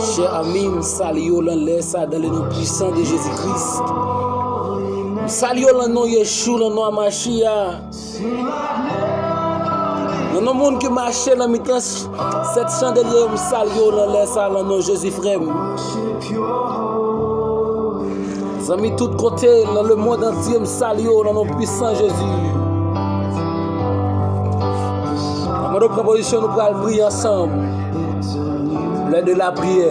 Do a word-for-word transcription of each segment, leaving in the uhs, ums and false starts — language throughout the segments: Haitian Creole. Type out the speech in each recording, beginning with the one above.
Chè ami, m salye w nan lè sa, dans le nom puissant de Jésus-Christ. M salye w nan non Yeshua, nan non a Machia. Nan non moun ki mache nan mitan sèt chandelye yo, m salye w nan lè sa, nan non Jezi, frè m. Zanmi tout kote, nan lemonn antye, m salye w nan non pwisan Jezi. Anvan nou pran pozisyon, nou pral priye ansanm. Lè de la priyè.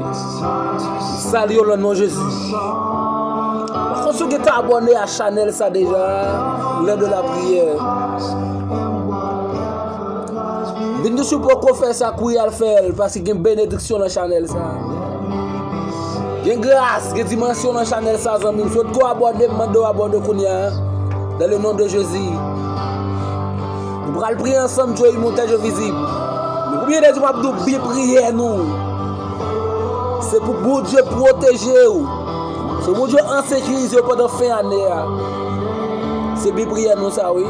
M salye w nan non Jezi. Pa konn si w gentan abòne a chanèl sa deja, lè de la priyè. Vin di si w poko fè sa, kouri al fè l, paske gen benediksyon nan chanèl sa. Gen gras, gen dimansyon nan chanèl sa, zanmi m. Si w poko abòne, m mande w abòne kounye a. Dans le nom de Jésus. Nou pral priye ansanm, Dye imonte, Dye vizib. Men pou byen de di m ap di w bi priyè nou. Se pou Bondye pwoteje w. Se Bondye an sekirize w pandan fen ane a. Se bi priyè nou sa, wi.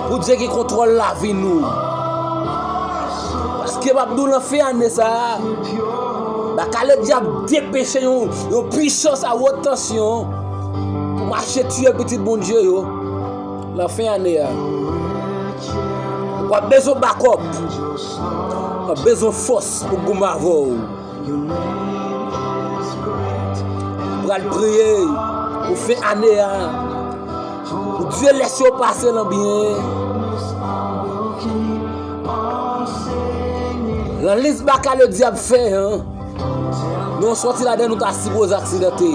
Pou Dye gen kontwòl lavi nou. Paske m ap di w nan fen ane sa a, bakale dyab depeche yon, yon pwisans a wot tansyon pou mache tiye pitit Bondye yo. Nan fen ane a, w ap bezwen bakòp. W ap bezwen fòs pou goumen avè w. Pral priye pou fen ane a. Pou Dye lèse w pase nan byen. Nan lis bakale dyab fè an, nou sòti ladan, nou ta sipoze aksidante.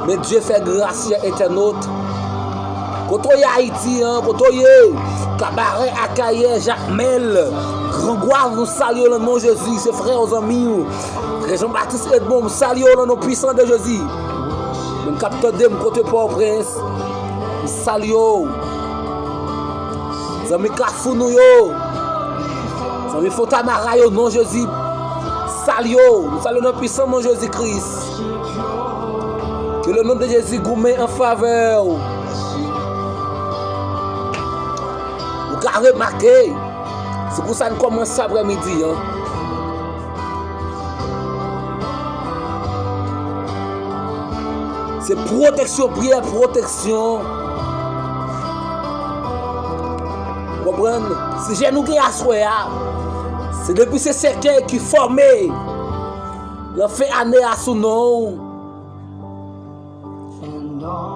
Men Dye fè gras, chè entènot. Kote w ye Ayiti an, kote w ye? Kabarè, Akayè, Jakmèl, Grangwav, nou salye w nan non Jezi, se frè w, zanmi w. Frè Jean Baptiste Edmond, m salye w nan non pwisan de Jezi. Moun k ap tande m kote Pòtoprens, m salye w. Zanmi Kafou nou yo, zanmi Fontamara yo, non Jezi, salye w. Nou salye w nan pwisan non Jezi Kris. Ke le non de Jezi goumen an favè w. Ou ka remake, se pou sa n kòmanse aprèmidi an. Se pwoteksyon, priyè pwoteksyon. Konprann? Sijè nou gen aswè a, se depi se sèkèy ki fòme nan fen ane a sou non w.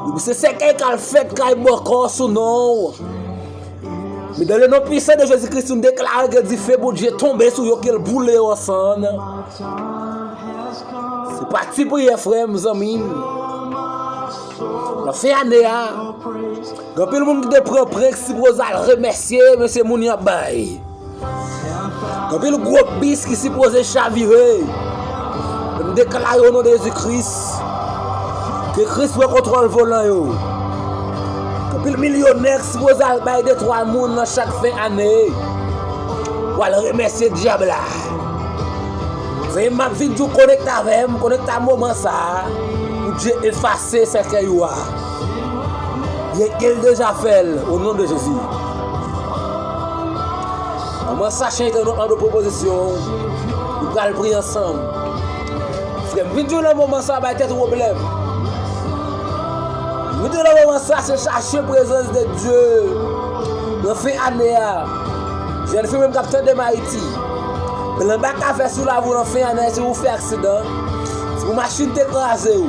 Depi se sèkèy k al fèt kay bòkò sou non w. Men dans le nom puissant de Jésus-Christ, nou deklare ke dife Bondye tonbe sou yo, ke l boule yo an sann. Se pati priyè, frè m, zanmi m. Nan fen ane a, gen anpil moun ki te pran prè, ki sipoze al remèsye, men se moun y ap bay. Gen anpil gwo bis ki sipoze chavire. M deklare o non de Jezi Kris ke Kris pran kontwòl volan yo. Gen anpil milyonè ki sipoze al bay de twa moun nan chak fen ane pou al remèsye dyab la. Zanmi m, m ap vin di w konekte avè m, konekte a moman sa a, pou Dye efase sèkèy ou a. Byenke l deja fè l, o non de Jezi. Kòman sa chante nou an de pwopozisyon, nou pral priye ansanm. Frè m, vin di w nan moman sa a, bay tèt ou pwoblèm. Vin di w nan moman sa a, se chache prezans de Dye nan fen ane a. Jèn fi menm k ap tande m Ayiti, plan bak a fè sou lavi w nan fen ane a, se pou w fè aksidan, se pou machin te kraze w.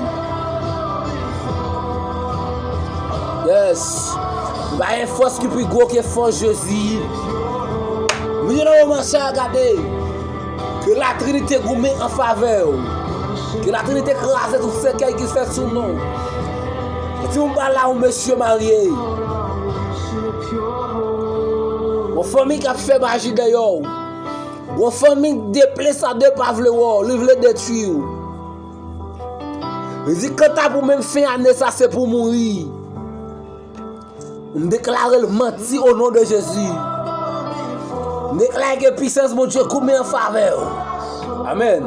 Yes. Pa gen fòs ki pi gwo ke fòs Jezi. Men nan moman sa a, gade, ke Latrinite goumen an favè w. Ke Latrinite kraze tout sèkèy ki fèt sou non w. Ti moun pa la, yon mesye marye. Yon fanmi k ap fè maji dèyè w. Yon fanmi de plis a de pa vle wè w, li vle detwi w. Li di, kanta pou menm fen ane sa, se pou mouri. M deklare l manti o non de Jezi. M deklare ke pisans Bondye goumen an favè w. Amèn.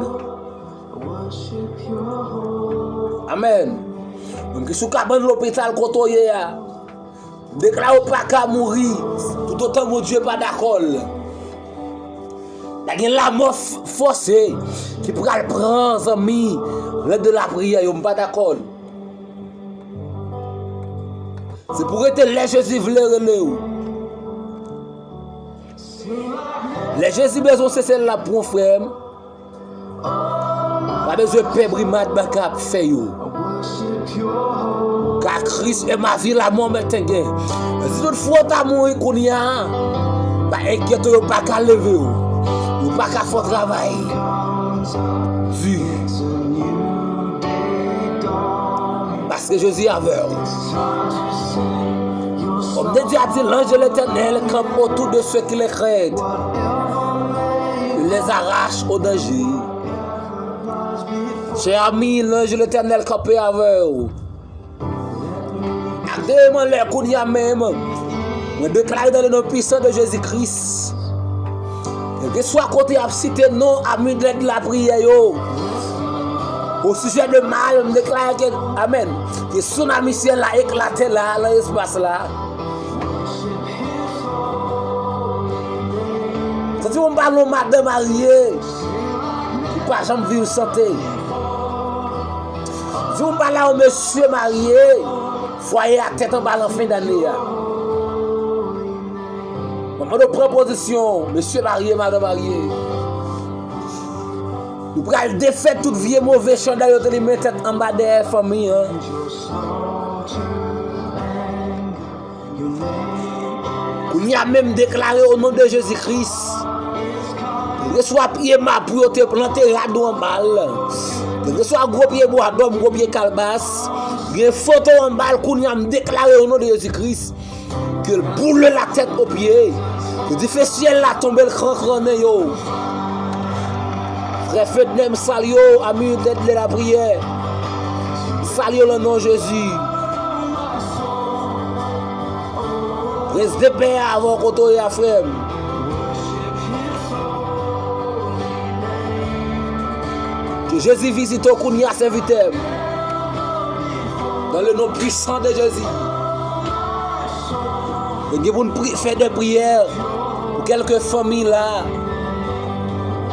Amèn. Menm ki sou kabann lopital kote w ye a. Deklare w pa ka mouri toutotan Bondye pa dakò l. Pa gen lamò f- fòse ki pral pran zanmi lè de lapriyè yo, m pa dakò l. Se pou rete lè Jezi vle rele w. Lè Jezi bezwen w, se sèl l ap pran, frè m. Pa bezwen pè brimad baka ap fè yo. Car Christ est ma vie, la mort m'est un gain. Si tout fwa w ta mouri kounye a, pa enkyete w, yo pa ka leve w. Yo pa ka fè w travay di. Paske Jezi avè w. Homme de Dieu a dit, l'ange de l'Éternel campe autour de ceux qui le craignent. Il les arrache au danger. Chè ami, lanj Letènèl kanpe avè w. Ak demen lè kounye a menm, mwen deklare dans le nom puissant de Jésus-Christ, kèlkeswa kote y ap site non amilèt lapriyè yo, o sijè de mal, m deklare ke, amèn, ke sounami syèl la eklate la, nan espas la. Santi m pale yon madan marye ki pa janm viv sante. Di m pale yon mesye marye, fwaye a tèt anba nan fen dane a. Mwen mande w pran pozisyon, mesye marye, madan marye. Nou pral defèt tout vye move chandèl yo te limen tèt anba dèyè fanmi an. Kounye a menm deklare o non de Jezi Kris, kèlkeswa pye mapou yo te plante rad ou anba l, kèlkeswa gwo pye bwadòm, gwo pye kalbas, gen foto anba l, kounye a m deklare o non de Jezi Kris, ke l boule la tèt o pye, ke dife syèl la tonbe l krankranne yo. Frè Fednè, m salye w, ami de, de lapriyè. M salye w nan non Jezi. Prens de pè a avè w kote w ye a, frè m. Ke Jezi vizite w kounye a, sèvitè m. Dans le nom puissant de Jésus. E gen pou n pri- fè de priyè pou kèlke fanmi la.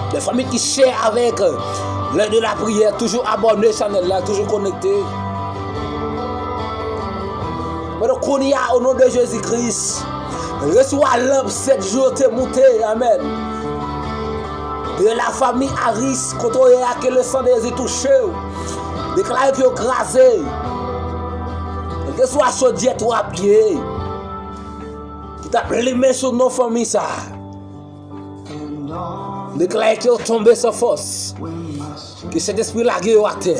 De fanmi ki chè avèk lè de la priyè, toujou abòne chanèl la, toujou konekte. Mwen kounye a, o non de Jezi Kris, resevwa lanp sèt jou yo te moute, amèn. De la fami Aris, kote w ye a, ke le san de Jezi touche w. Deklare ke yo kraze. Kèlkeswa chodyè twa pye ki t ap limen sou non fanmi sa, deklare ke yo tonbe san fòs. Ke Sentespri lage yo atè.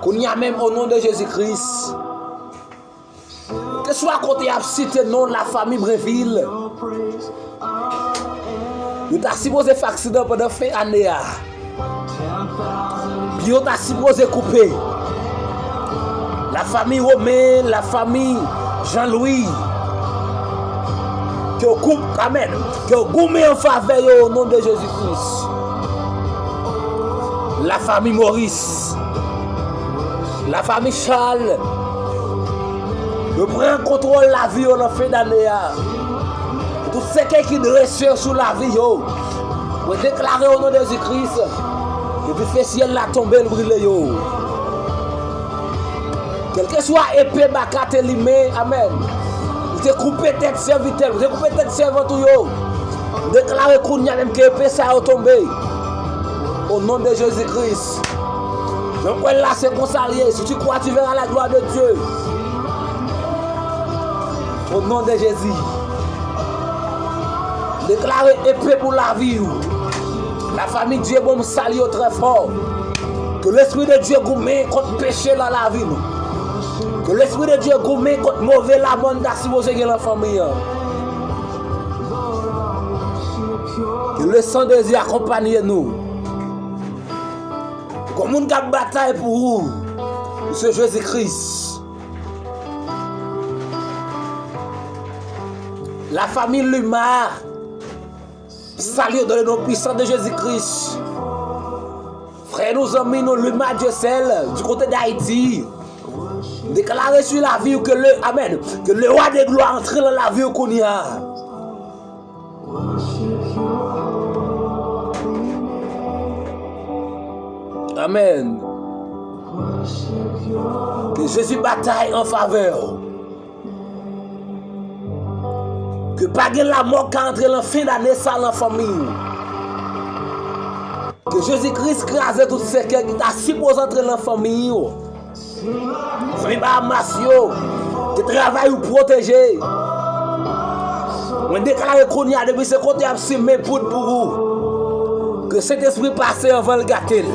Kounye a menm, o non de Jezi Kris, keswa kote y ap site non lafanmi Brenvil, yo ta sipoze fè aksidan pandan fen ane a. Pye yo ta sipoze koupe. Lafanmi Romen, lafanmi Jean Louis. Ke w gou-, amèn. Ke w goumen an favè yo o non de Jezi Kris. Lafanmi Moris. Lafanmi Charles. Yo pran kontwòl lavi yo nan fen dane a. Tout sèkèy ki drese yo sou lavi yo, mwen deklare o non de Jezi Kris, ke dife syèl la tonbe l brile yo. Kèlkeswa epe baka te limen, amèn, ou te koupe tèt sèvitè l, ou te koupe tèt sèvant ou yo, deklare kounye a menm ke epe sa yo tonbe. O non de Jezi Kris. Jan w kwè l la, se konsa l ye. Si tu crois, tu verras la gloire de Dieu. O non de Jezi. Deklare epe pou lavi w. Lafanmi Dye bon, m salye w trè fò. Ke Lespri de Dye goumen kont peche nan lavi nou. Ke Lespri de Dye goumen kont move lamò n ta sipoze gen nan fanmi an. Ke le san de Jezi akonpanye nou. Gon moun k ap batay pou ou, se Jezi Kris. Lafanmi Lima, salye w dans le nom puissant de Jésus-Christ. Frè nou, zanmi nou, Luma Dieuseul, du côté d'Haïti. Deklare sou lavi w ke le, amèn, ke le roi de gloire antre nan lavi w kounye a. Amèn. Ke Jezi batay an favè w. Ke pa gen lanmò k ka antre lan fen dane sa lan fanmi w. Ke Jezi Kris kraze tout sèkèy ki ta sipoze antre lan fanmi w. Zanmi Bahamas yo, ke travay ou pwoteje. Mwen deklare kounye a, depi se kote y ap simen poud pou ou, ke Sentespri pase anvan l gate l.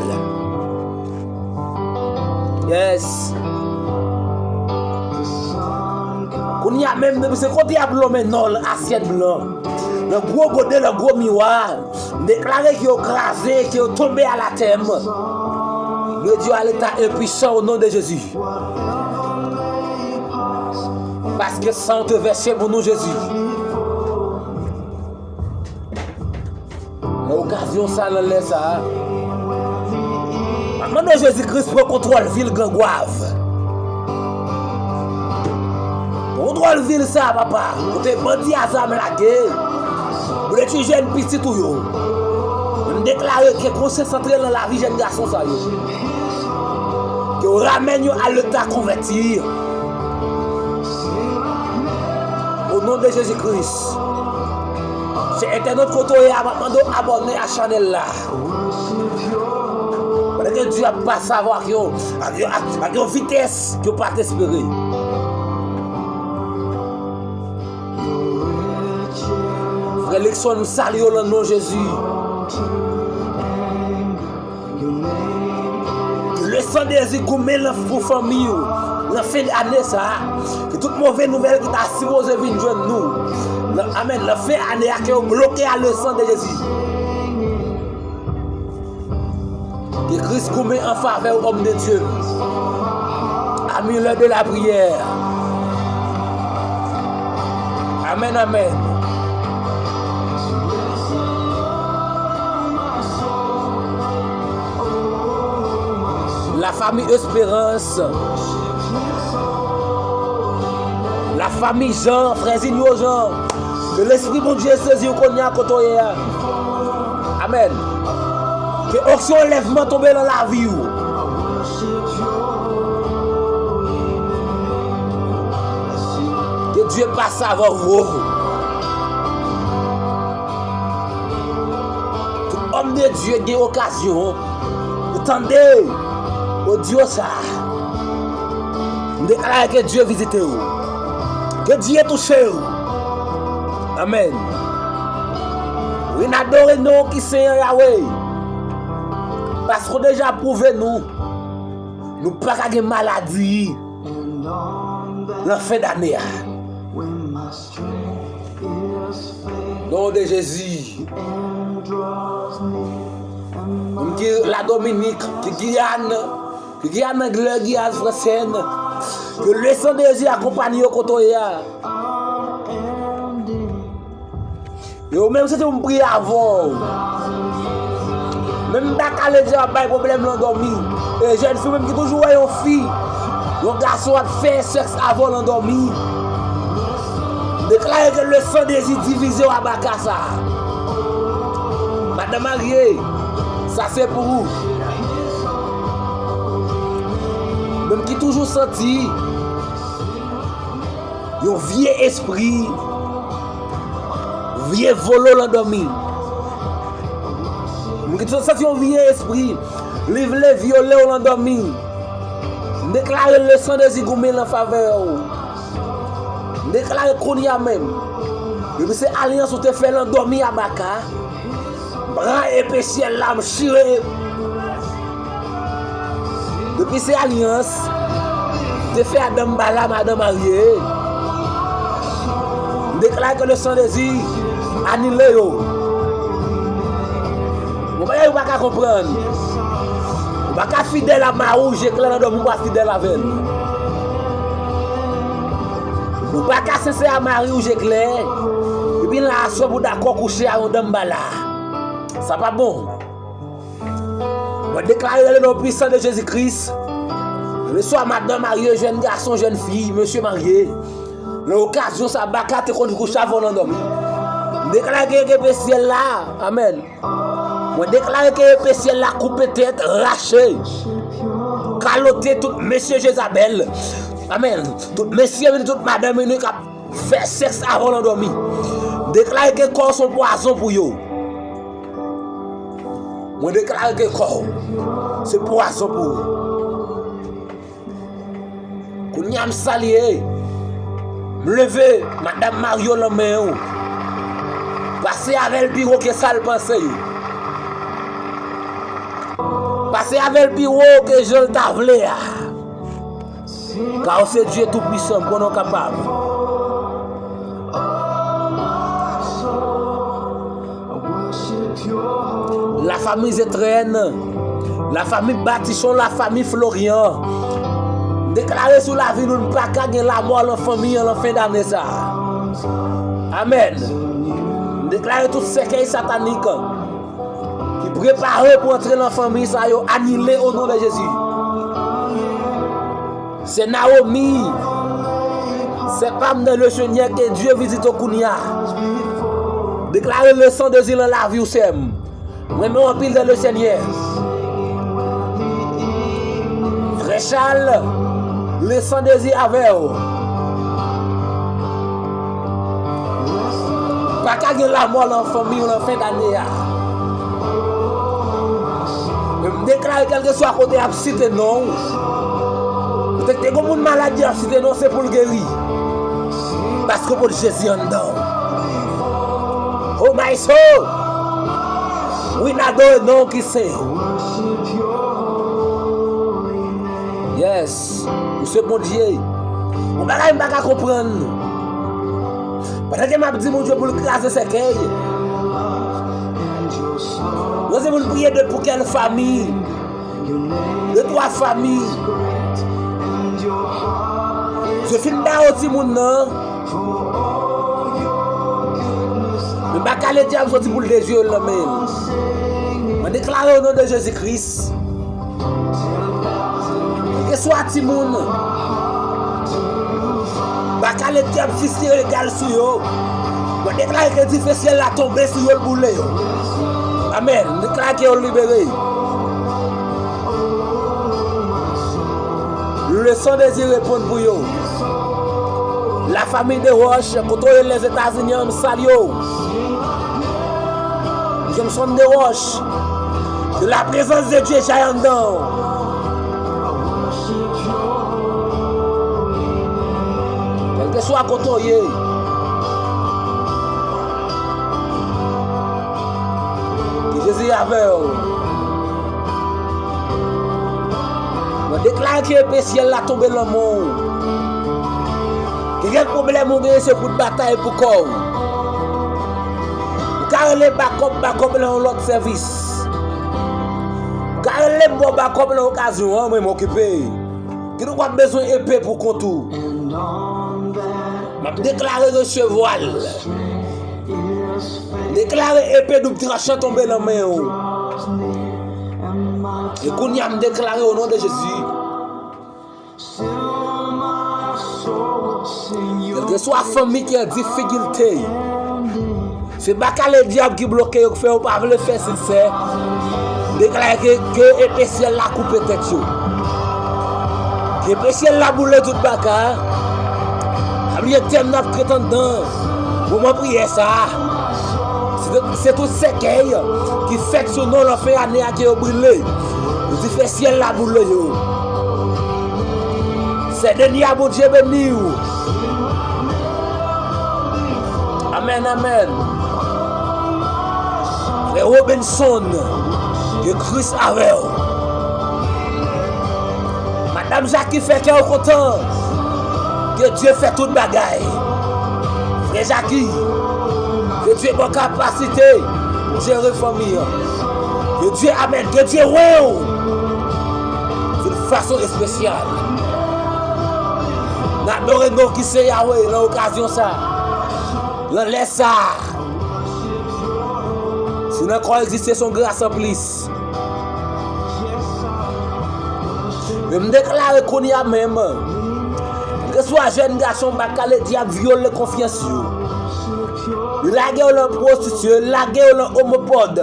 Yes. Kounye a menm, depi se kote y ap lonmen nò l, asyèt blan, nan gwo gode, nan gwo miwa, m deklare ke yo kraze, ke yo tonbe alatè. M redui yo a leta enpwisan o non de Jezi. Paske san w te vèse pou nou, Jezi. Nan okazyon sa, nan lè sa a, m ap mande w, Jezi Kris, pran kontwòl vil Grangwav. Pran kontwòl vil sa a, papa, kote bandi a zam lage pou detwi jèn pitit ou yo. M deklare ke konsyans antre nan lavi jèn gason sa yo. Ke w ramèn yo a leta konvèti. O non de Jezi Kris. Se entènot kote w ye a, m ap mande w abòne a chanèl la. Pandan ke Dye ap pase avè w ak yon, ak yon, ak, ak yon vitès ke w pa t espere. Frè Luckson, m salye w lan non Jezi. Ke le san de Jezi goumen lan pou fanmi w lan fen ane sa a. Ke tout move nouvèl ki ta sipoze vin jwenn nou lan, amèn, lan fen ane a, ke yo bloke a le san de Jezi. Ke Kris goumen an favè w, òm de Dye. Amilè de la priyè. Amèn, amèn. La famille Espérance. La famille Jean, frè Zinho Jean. Ke Lespri Bondye sezi w kounye a kote w ye a. Amèn. Ke onksyon anlèvman tonbe lan lavi w. Ke Dye pase avè w. Tout òm de Dye gen okazyon pou tande odyo sa a. M deklare ke Dye vizite w. Ke Dye touche w. Amèn. Wi, n adore non w ki sen an, Yawe. Paske w deja pwouve nou, nou pa ka gen maladi lan fen dane a. Non de Jezi. Moun ki la Dominik, ki Giyàn, ki Giyàn Angle, Giyàn Fransèz, ke le san de Jezi akonpanye yo kote w ye a. E ou menm, se tou m priye avè w. Menm m ta ka leve ap bay pwoblèm lan dòmi. E jèn fi menm ki toujou wè yon fi, yon gason ap fè sèks avè w lan dòmi. Deklare ke le san de Jezi divize w a baka sa. Madanm marye, sa se pou ou. Menm ki toujou santi yon vye espri, vye vole w lan dòmi. Moun ki toujou santi yon vye espri, li vle vyole w lan dòmi. M deklare le san de Jezi goumen lan favè w. M deklare kounye a menm. Depi se alyans ou te fè lan dòmi a baka, pran epe syèl la, m chire. Depi se alyans te fè a danm bala, madanm marye, m deklare ke le san de Jezi anile yo. Yon bagay ou pa ka konprann. Ou pa ka fidèl a mari w je klè lan dòmi, ou pa fidèl avè l. Ou pa ka sensè a mari w je klè, epi la aswè pou dakò kouche a yon danm bala. Sa pa bon. M Mwen deklare nan non pwisan de Jezi Kris, leswa madanm marye, jèn gason, jèn fi, mesye marye, nan okazyon sa, baka te konn kouche avè w nan dòmi. M deklare ke epe syèl la, amèn. Mwen deklare ke epe syèl la koupe tèt, rache, kalote tout mesye Jezabèl. Amèn. Tout mesye vini, tout madanm vini k ap fè sèks avè w nan dòmi. Deklare ke kò w se yon pwazon pou yo. Mwen deklare ke kò w se pwazon pou ou. Kounye a m salye, m leve madanm marye w nan men w. Pase avè l pi wo ke sa l panse. Pase avè l pi wo ke jan l ta vle a. Ka w se Dye Toupwisan, m konnen w kapab. Lafanmi Zetrèn, lafanmi Batichon, lafanmi Florian. M deklare sou lavi nou, n pa ka gen lamò nan fanmi an nan fen dane sa a. Amèn. M deklare tout sèkèy satanik ki prepare pou antre nan fanmi sa yo anile o non de Jezi. Sè Naomi, sè pa m nan le Senyè, ke Dye vizite w kounye a. Deklare le san de Zi nan lavi w, sè m. Mwen renmen w anpil nan le Senyè. Frè Chal, le san de Zi avè w. Pa ka gen lamò nan fanmi w nan fen dane a. Men m deklare kèlkeswa kote y ap site non w. Petèt te gen moun malad y ap site non w, se pou l geri. Paske w pot Jezi anndan w. Oh my soul. Wi, n adore non w ki sen. Yes. Ou se Bondye. Yon bagay m pa ka konprann. Pandan ke m ap di Bondye pou l kraze sèkèy, mwen se pou l priye de pou kèl fanmi, de twa fanmi. Dye fin ba yo timoun nan. Men baka ledyab soti pou l dezwi yo nan men l. Mwen deklare o non de Jezi Kris. Kèlkeswa timoun, baka ledyab fiske regal sou yo. Mwen deklare ke dife syèl la tonbe sou yo, l boule yo. Amèn. M deklare ke yo libere. Le san de Zi reponn pou yo. Lafanmi Desroches, kote w ye Lèzetazini an, m salye w. Johnson Desroches, ke la prezans de Dye jayi anndan w. Kèlkeswa kote w ye, ke Jezi avè w. Mwen deklare ke epe syèl la tonbe nan men w. Ke kèk pwoblèm ou genyen se pou w batay pou kò w. Ou ka rele bakòp, bakòp nan yon lòt sèvis. Ou ka rele m ba w bakòp nan okazyon an, mwen m okipe. Kidonk w ap bezwen epe pou kont ou. M ap deklare resevwa l. Deklare epe doub tranchan tonbe nan men w. E kounye a m deklare o non de Jezi. Kèlkeswa fanmi ki an difikilte, se baka ledyab ki bloke yo, ki fè yo pa vle fè siksè. Deklare ke, ke epe syèl la koupe tèt yo. Ke epe syèl la boule tout baka. Pa bliye tèm n ap trete anndan moman priyè sa a. Se, se tout sèkèy ki fèt sou non nan fen ane a ke yo brile. Dife syèl la boule yo. Sè Denia, Bondye beni w. Amèn, amèn. Frè Robinson, ke Kris avè w. Madanm Jackie, fè kè w kontan. Ke Dye fè tout bagay. Frè Jackie, ke Dye ba w kapasite pou jere fanmi an. Ke Dye, amèn, ke Dye wè w yon fason espesyal. N adore non ki se Yahweh nan okazyon sa, nan lè sa. Si nan kò egziste, se yon gras anplis. E m deklare kounye a menm, keswa jèn gason, pa kale dyab vyole konfyans yo. Li lage yo nan pwostitye, li lage yo nan omopòd.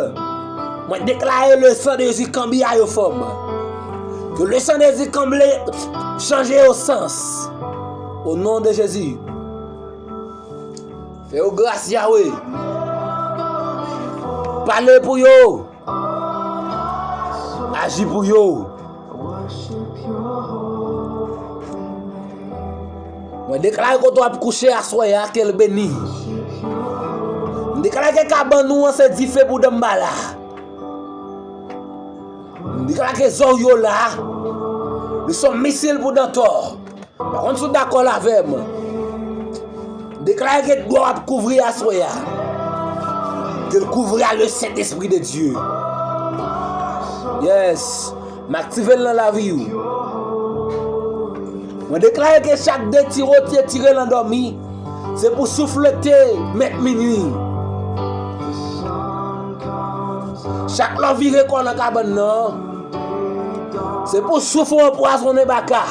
Mwen deklare le sang de Jezi kanbye yo fanm. Ke le sang de Jezi kanble, chanje yo sans. O non de Jezi. Fè yo gras, Yahweh. Pale pou yo. Aji pou yo. Mwen deklare kote w ap kouche aswè a, ke l beni. M deklare ke kabann ou an se dife pou Danmbala. M deklare ke zòrye w la, li se yon misil pou Dantò. Pa konn si w dakò l avè m. Deklare ke dwa w ap kouvri aswè a. Ke l kouvri a le Saint-Esprit de Dieu. Yes. M aktive l nan lavi w. Mwen deklare ke chak de tiro te tire nan dòmi, se pou souflete mèt minui. Chak lè w vire kò w nan kabann nan, se pou souf ou anpwazonnen baka.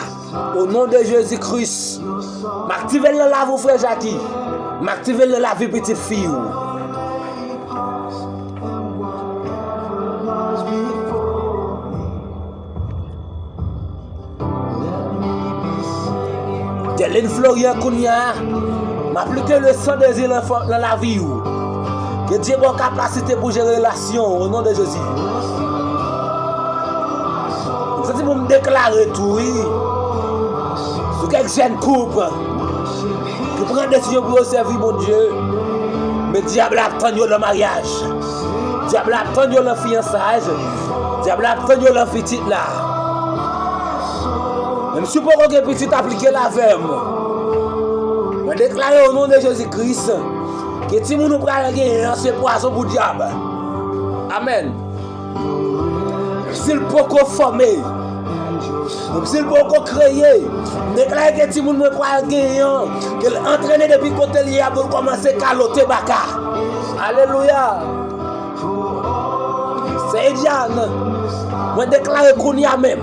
O non de Jezi Kris, m aktive l nan lavi w, frè Jaki. M aktive l nan lavi pitit fi w. Dèlin Florian, kounye a, m aplike le sang de Jésus nan fò-, nan lavi w. Ke Dye ba w kapasite pou jere relasyon w, o non de Jezi. M santi pou m deklare tou, wi. Sou kèk jèn koup ki pran desizyon pou yo sèvi Bondye, men dyab la ap tann yo nan maryaj. Dyab la ap tann yo nan fiyansaj. Dyab la ap tann yo nan pitit la. Menm si w poko gen pitit, aplike l avè m. Mwen deklare o non de Jezi Kris ke timoun ou pral genyen an se pwazon pou dyab. Amèn. Menm si l poko fòme, menm si l poko kreye, m deklare ke timoun mwen pral genyen an, ke l antrene depi kote l ye a pou l kòmanse kalote baka. Alelouya. Seyè Dyann, mwen deklare kounye a menm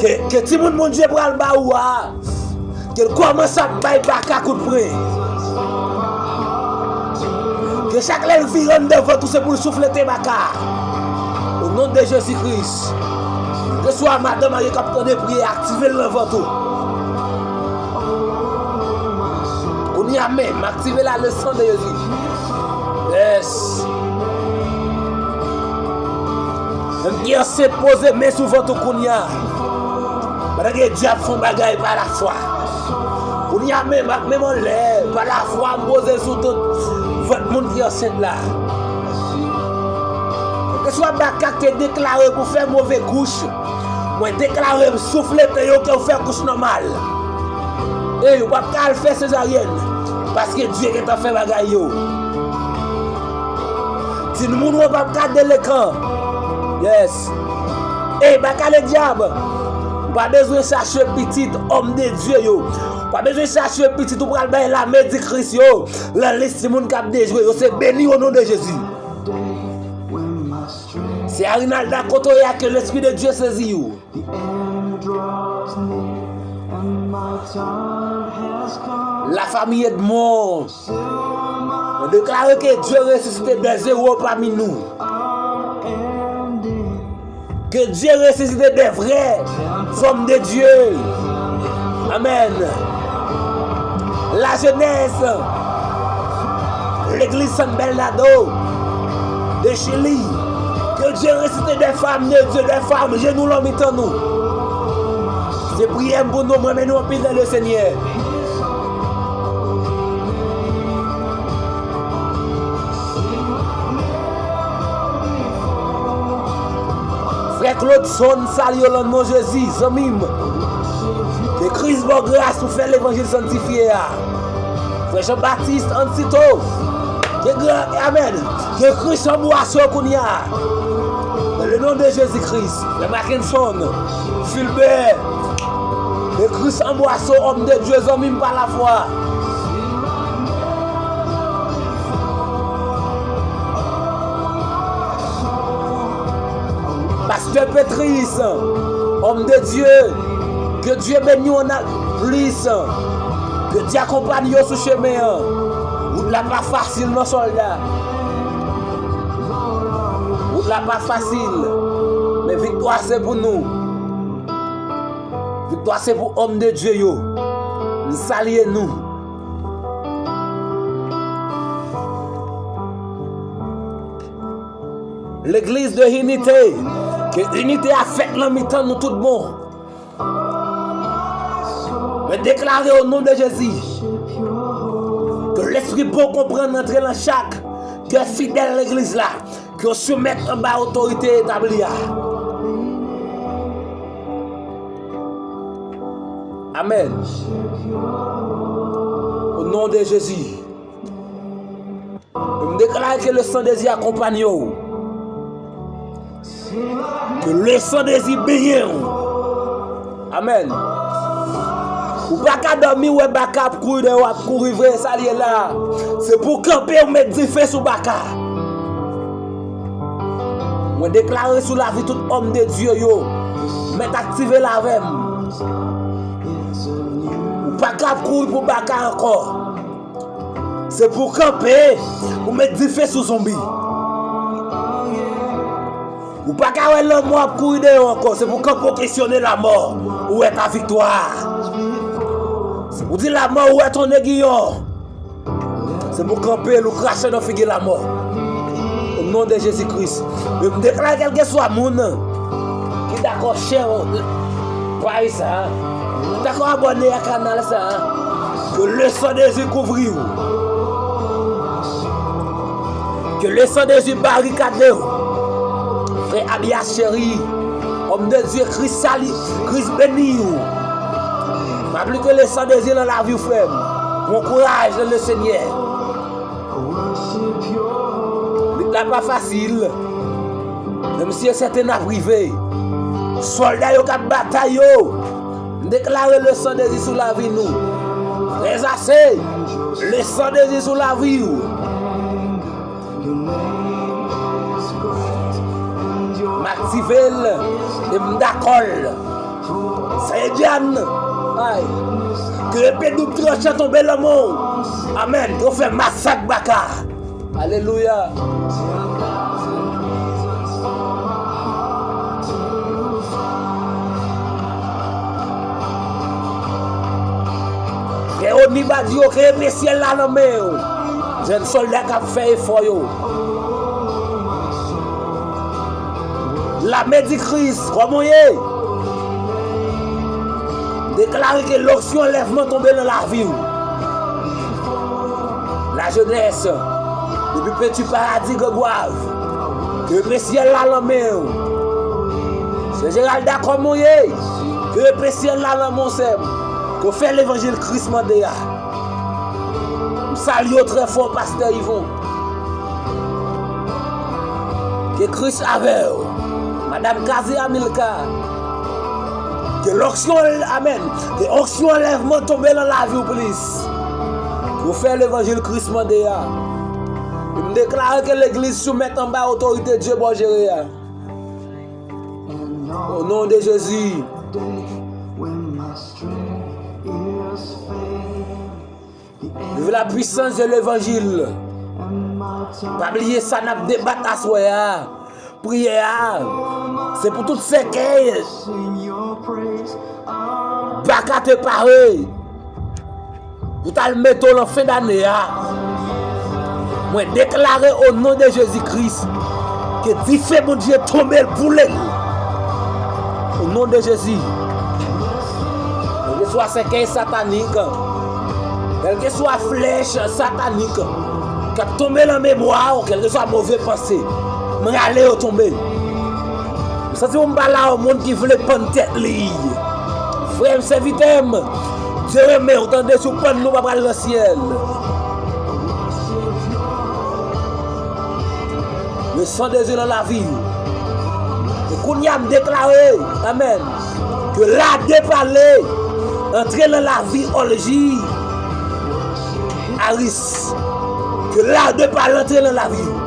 ke, ke timoun Bondye pral ba ou a, ke l kòmanse ap bay baka kout pwen. Ke chak lè l vire anndan vant ou, se pou l souflete baka. O non de Jezi Kris. Keswa madanm ak yo k ap tande, priye, aktive l nan vant ou. Kounye a menm, aktive la, le sang de Jésus. Yes. Menm ki ansent, poze men sou vant ou kounye a. Pandan ke dyab fè yon bagay pa lafwa. Kounye a menm, ak men m anlè, pa lafwa, m poze sou tout vant moun ki ansent la. Kèlkeswa baka k te deklare pou fè move kouch, mwen deklare m souflete yo, ke w fè kouch nòmal. Ey, ou p ap ka al fè sezaryèn, paske Dye gentan fè bagay yo. Timoun ou an p ap ka delekan. Yes. Ey, pa kale dyab. Ou pa bezwen chache pitit òm de Dye yo. Ou pa bezwen chache pitit ou pral bay lame di Kris yo nan lis timoun k ap dejwe yo. Se beni o non de Jezi. Se Arinalda, kote w ye a, ke Lespri de Dye sezi w. La famille Edmond, mwen deklare ke Dye resisite dè zewo pami nou. Ke Dye resisite dè vrè zòm de Dye. Amèn. La jeunesse, legliz San Bernardo de Chili. Ke Dye resisite dè fanm de Dye, dè fanm jenou lan mitan nou. Se priyè m pou nou, mwen renmen nou anpil nan le Senyè. Frè Claude Son, salye w lan non Jezi, zanmi m. Ke Kris ba w gras pou fè levanjil sanntifye a. Frè Jean Baptiste Ansito, ke gra-, amèn. Ke Kris anbwase w kounye a. Nan le non de Jezi Kris. Frè Mackenson, Filbè, ke Kris anbwase w, òm de Dye, zanmi m pa lafwa. Pastè Petris, Homme de Dieu, que Dieu bénisse en a plus. Que Dieu accompagne yo sou chemen an. Wout la pa fasil non, sòlda. Wout la pa fasil. Men viktwa se pou nou. Viktwa se pou homme de Dieu yo. M salye nou. Legliz de inite. Ke inite a fèt nan mitan nou tout bon. Mwen deklare o non de Jezi ke lespri bon konprann antre nan chak kè fidèl legliz la, ke yo soumèt anba otorite etabli a. Amèn. O non de Jezi. E m deklare ke le san de Jezi akonpanye w. Ke le san de Jezi benyen w. Amèn. Ou pa ka dòmi, ou wè baka ap kouri dèyè w, ap kouri vre, sa l ye la. Se pou w kanpe, ou met dife sou baka. Mwen deklare sou lavi tout homme de Dieu yo. Mèt aktive l avè m. Ou pa ka ap kouri pou baka ankò. Se pou w kanpe, ou met dife sou zonbi. Ou pa ka wè lanmò ap kouri dèyè w ankò, se pou w kanpe, w kesyone lanmò, ou wè ta viktwa. Se pou w di lanmò, où est ton aiguillon? Se pou w kanpe l, ou krache nan figi lanmò. O non de Jezi Kris. Men m deklare kèlkeswa moun ki dakò share paj sa a, ki dakò abòne a kanal sa a, ke le san de Jezi kouvri w. Ke le san de Jezi barikade w. Frè Abia cheri, homme de Dieu, Kris sali, Kris beni w. Mwen aplike le san de Jezi nan lavi w, frè m. Bon kouraj nan le Senyè. Lit la pa fasil. Menm si e sèten n ap rive. Sòlda yo k ap batay yo. M deklare le san de Jezi sou lavi nou. Frè a sè, le san de Jezi sou lavi w. M aktive l e m dakò l. Seyè Dyann, ay, ke epe doub tranchan tonbe nan men w. Amèn. Yo fè masak baka. Alelouya. Frè Oniba di yo ke epe syèl la nan men w. Jèn sòlda k ap fè efò yo. Lame di Kris, kòman w ye? Deklare ke lonksyon anlèvman tonbe nan lavi w. Lajenès, depi Peti Paradi, Grangwav, ke epe syèl la nan men w. Sè Geralda, kòman w ye? Ke epe syèl la nan men w, sè m. Ke w fè levanjil Kris mande a. M salye w trè fò, pastè Yvon. Ke Kris avè w. Madanm Kaze Amilka. Ke lonksyon, amèn. Ke onksyon anlèvman tonbe nan lavi w plis. Pou fè levanjil Kris mande a. E m deklare ke legliz soumèt anba otorite Dye Bòjere a. O non de Jezi. Vive la puissance de l'évangile. Pa bliye sa n ap debat aswè a. Priyè a, se pou tout sèkèy baka te pare pou t al mete w nan fen dane a. Mwen deklare o non de Jezi Kris ke dife Bondye tonbe l, boule l. O non de Jezi. Kèlkeswa sèkèy satanik, kèlkeswa flèch satanik k ap tonbe nan memwa w, kèlkeswa move panse, m rale yo tonbe. M santi pou m pale a yon moun ki vle pann tèt li. Frè m, sèvitè m, Dye renmen w, tande, si w pann, nou pa pral nan syèl. Le sang de Jésus nan lavi w. E kounye a m deklare, amèn, ke la de pale antre nan lavi Olji Aris. Ke la de pale antre nan lavi w.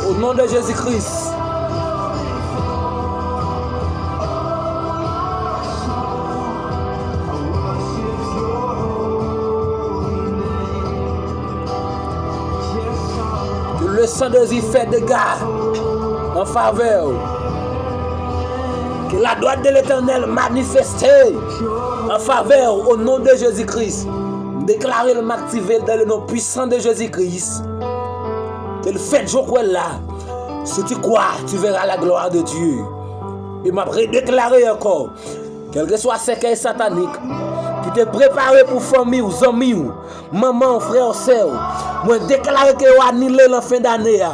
O non de Jezi Kris. Le sang de Jésus fait dégâts en faveur. Que la droite de l'Éternel manifeste en faveur au nom de Jésus-Christ. M deklare l, m aktive l dans le nom puissant de Jésus-Christ. Ke l fèt jan w kwè l la. Si tu crois, tu verras la gloire de Dieu. E m ap redeklare ankò. Kèlkeswa sèkèy satanik ki te prepare pou fanmi w, zanmi w, manman w, frè w, sè w, mwen deklare ke yo anile lan fen dane a.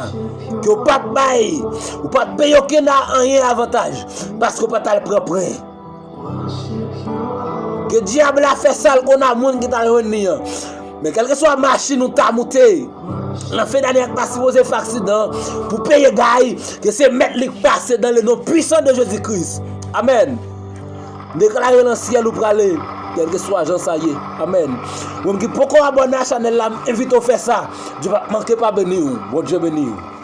Ke w p ap bay, ou p ap peye okenn anyen avantaj, paske w pa t al pran prè. Ke dyab la fè sa l konn a moun ki t al jwenn li an. Men kèlkeswa machin ou ta moute, lan fen dane a k pa sipoze fè aksidan, pou peye gay, ke se mèt li k pase dans le nom puissant de Jésus-Christ. Amèn. Deklare lan syèl ou prale, kèlkeswa jan sa ye. Amèn. Ou menm ki poko abòne a chanèl la, m envite w fè sa. Dye p ap manke pa beni w. Bondye beni w.